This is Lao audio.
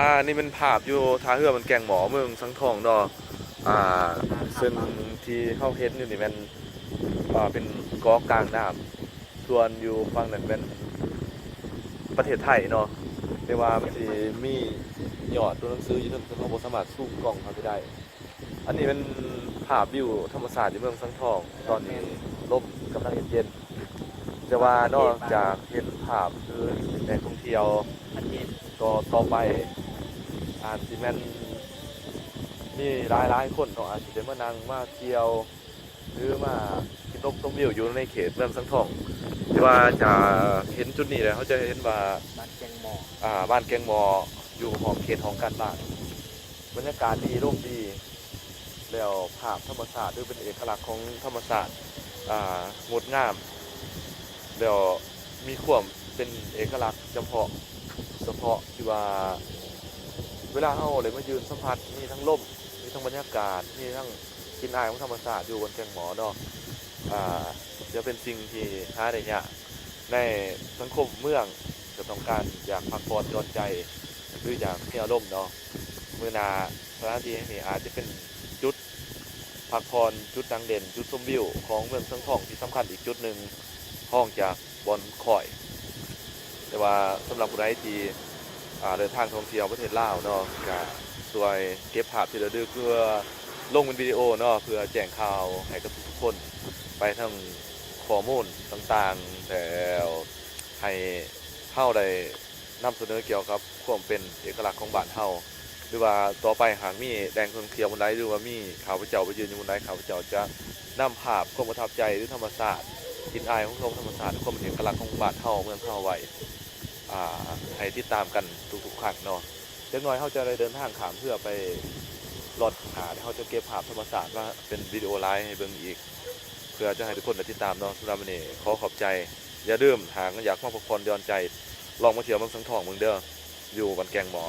ອ່າ ນີ້ແມ່ນພາບຢູ່ທ່າເຮືອບ້ານແກ້ງໝໍ້ ເມືອງສັງທອງເນາະ. ອ່າ ເຊິ່ງທີ່ເຮົາເຫັນຢູ່ນີ້ແມ່ນ ອ່າ ເປັນເກາະກາງນ້ຳ ສ່ວນຢູ່ຝັ່ງນັ້ນແມ່ນປະເທດໄທເນາະ, ແຕ່ວ່າມັນຊິມີຍອດຕົວໜັງສືຢູ່ເທິງ ເຊິ່ງເຮົາບໍ່ສາມາດຊູມກ້ອງເຂົ້າໄປໄດ້. ອັນນີ້ແມ່ນພາບວິວທຳມະຊາດຢູ່ເມືອງສັງທອງ ຕອນນີ້ລົມກຳລັງເຢັນໆ ແຕ່ວ່ານອກຈາກເຫັນພາບຄືແຫຼ່ງທ່ອງທ່ຽວ ກໍຕໍ່ໄປອາດຊິແມ່ນມີຫຼາຍໆຄົນເນາະ ອາດຊິໄດ້ມານັ່ງມາທ່ຽວ ຫຼືມາກິນລົມຊົມວິວຢູ່ໃນເຂດເມືອງສັງທອງ. ທີ່ວ່າຈະເຫັນຈຸດນີ້ແຫຼະ ເຮົາຈະເຫັນວ່າ ບ້ານແກ້ງໝໍ້ ອ່າ ບ້ານແກ້ງໝໍ້ ຢູ່ຫ້ອງເຂດຫ້ອງການບ້ານ ບັນຍາກາດດີ ລົມດີ ແລ້ວພາບທຳມະຊາດ ຫຼືເປັນເອກະລັກຂອງທຳມະຊາດ ອ່າ ງົດງາມ ແລ້ວມີຄວາມເປັນເອກະລັກຈຳເພາະ ສະເພາະທີ່ວ່າ ເວລາເຮົາໄດ້ມາຢືນສຳຜັດ ມີທັງລົມ ມີທັງບັນຍາກາດ ມີທັງກິ່ນອາຍຂອງທຳມະຊາດຢູ່ບ້ານແກ້ງໝໍ້ເນາະ. ອ່າ ຈະເປັນສິ່ງທີ່ຫາໄດ້ຍາກໃນສັງຄົມເມືອງ ທີ່ຕ້ອງການຢາກພັກຜ່ອນຢ່ອນໃຈ ຫຼືຢາກມີອາລົມເນາະ. ມື້ໜ້າສະຖານທີ່ແຫ່ງນີ້ອາດຈະເປັນຈຸດພັກຜ່ອນ ຈຸດນັ່ງຫຼິ້ນ ຈຸດຊົມວິວຂອງເມືອງສັງທອງທີ່ສຳຄັນອີກຈຸດໜຶ່ງ ຮອງຈາກບ່ອນຄ້ອຍ. ແຕ່ວ່າສຳລັບຜູ້ໃດທີ່ ອ່າ ເດີນທາງທ່ອງທ່ຽວປະເທດລາວເນາະ ກະຊ່ວຍເກັບພາບທີ່ລະລຶກ ເພື່ອລົງເປັນວິດີໂອເນາະ ເພື່ອແຈ້ງຂ່າວໃຫ້ກັບທຸກໆຄົນ ໄປທັງຂໍ້ມູນຕ່າງໆ ແລ້ວໃຫ້ເຮົາໄດ້ນຳສະເໜີກ່ຽວກັບຄວາມເປັນເອກະລັກຂອງບ້ານເຮົາ ຫຼືວ່າຕໍ່ໄປຫາກມີແຫຼ່ງທ່ອງທ່ຽວບ່ອນໃດ ຫຼືວ່າມີຂ້າພະເຈົ້າໄປຢືນຢູ່ບ່ອນໃດ ຂ້າພະເຈົ້າຈະນຳພາບຄວາມປະທັບໃຈ ຫຼືທຳມະຊາດ ກິ່ນອາຍຂອງທຳມະຊາດ ຄວາມເປັນເອກະລັກຂອງບ້ານເຮົາ ເມືອງເຮົາໄວ້ ອ່າ ໃຫ້ຕິດຕາມກັນທຸກໆຄັ້ງເນາະ. ຈັກໜ້ອຍເຮົາຈະໄດ້ເດີນທາງຂ້າມເຮືອໄປລອດຂ້າງໜ້າ ແລ້ວເຮົາຈະເກັບພາບທຳມະຊາດມາເປັນວິດີໂອຫຼາຍໃຫ້ເບິ່ງອີກ ເພື່ອຈະໃຫ້ທຸກຄົນໄດ້ຕິດຕາມເນາະ. ສຳລັບມື້ນີ້ຂໍຂອບໃຈ. ຢ່າລືມ ຫາກຢາກມາພັກຜ່ອນຢ່ອນໃຈ ລອງມາທ່ຽວເມືອງສັງທອງເບິ່ງເດີ ຢູ່ບ້ານແກ້ງໝໍ້.